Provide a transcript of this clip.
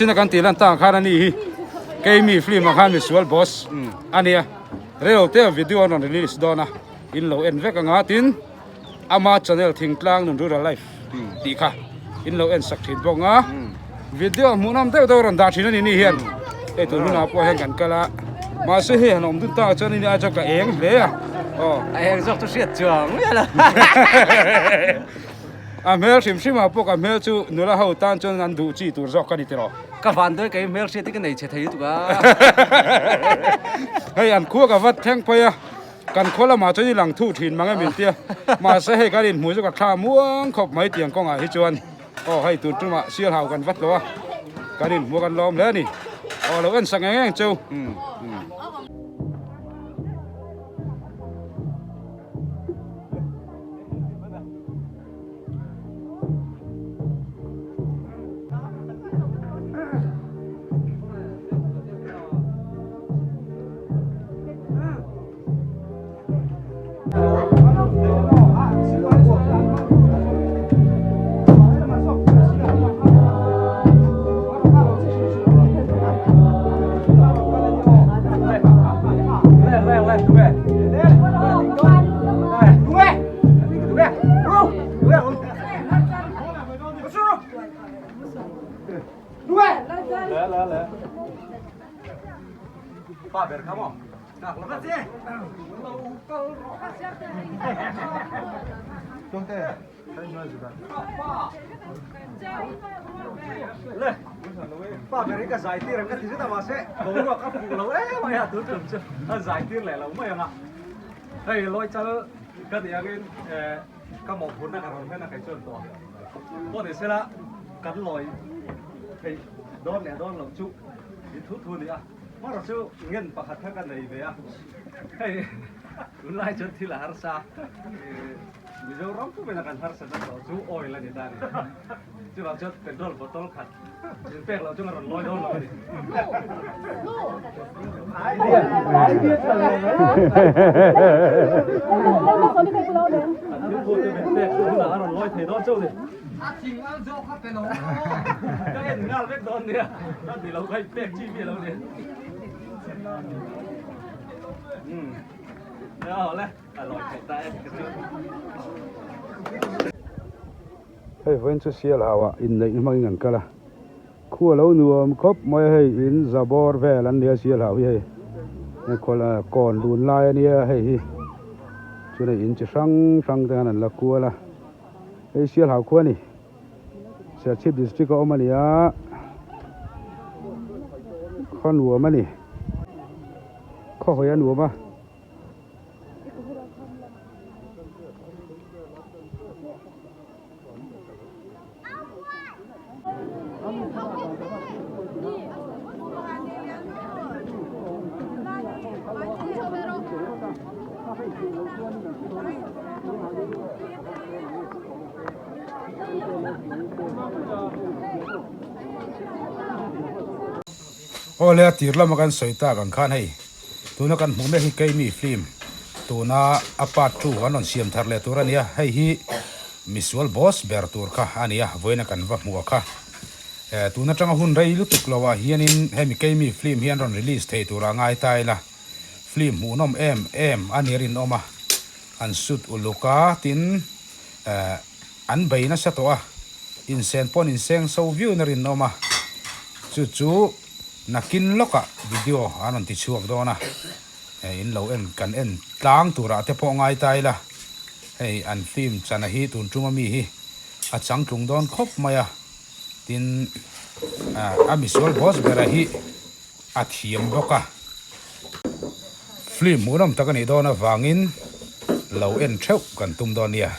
China kan tih lan tak khan a ni hi keimi film ah khan misual boss a nia reilo te video an rawn release dawn a in lo en vek anga tin ama channel thingtlang nun rural life tih kha in lo en sak thin bawk anga video hmuhnawm deuh deuh rawn dah thin a ni ni hian hei tun hunah pawh hian kan kal a mahse hei han awm dun tak ah chuan a ni ai chuan ka eng hle a aw a eng zawk chu hriat chuang miah lo. A hmel hrim hrim ah pawh ka hmel chu nula ho tan chuan an duh chi tur zawk ka ni tiraw. Ka van dawi kei hmel hriat hi ka nei chhe thei lutuk a. Hei an khua ka vat thleng phei a, kan khaw lamah chuan i lang thu thin mang em intia. Mahse hei kan inhmuh chu ka thla muang khawp mai tiang kawngah hi chuan aw hei tun tumah sialhau kan vat lo a, kan inhmuh kan lawm hle a ni. Aw lo en sak eng eng cheu. Hei lawi chal ka tih angin ka mawhphurhna ka rawn hlen a kei chuan tawh pawh ni sela kan lawi theih dawn leh dawn loh chu i thu thu a ni a hmar chu ngen pakhat kha ka nei ve a hei tunlai chuan thil a harsa Mizoram pumina kan harsatna tawh chu oil a ni ta a ni chuvang chuan petrol bottle khat in pek loh chuan a rawn lawi dawn lo a ni. An thil phut chu min pek hunah a rawn lawi thei dawn chauh a ni. Ka en nghal vek dawn nia, a ni lo kha in pek chi mi a lo ni. Hei vawiin chu sialhau ah inneih na hmangin an kal a khu alo nuam khawp mai a hei in za bawr vel an nia sialhau hi hei kawn lun lai ania hei hi chuan hei in chi hrang hrang te khan an la kual a hei sialhau khu a ni Serchhip district a awm a ni a khaw nuam a ni khaw hawi a nuam a. Aw le a tir lama kan sawi tak ang khan hei. Tuna kan hmuh mek hi Keimi film tuna a part 2 an rawn siam thar leh tur a nia, hei hi misual boss ber tur kha a nia, vawiin a kan va hmuh a kha. Tun atanga hun rei lutuk lo ah hianin hemi Keimi film hi an rawn release thei turah ngai ta ila, film hmuhnawm em em a ni rinawm a, an shoot uluk a tin an bei nasa tawh a, insen pawh an inseng so viau na rinawm a, chu chu. Nakin lawkah video an rawn ti chhuak dawn a, hei in lo en kan en tlang turah te pawh ngai ta ila, hei an film chana hi tun tuma mi hi a changtlung dawn khawp mai a, tin a misual boss bera hi a thiam bawk a, film hmuhnawm tak a nih dawn avangin lo en theuh kan tum dawn nia.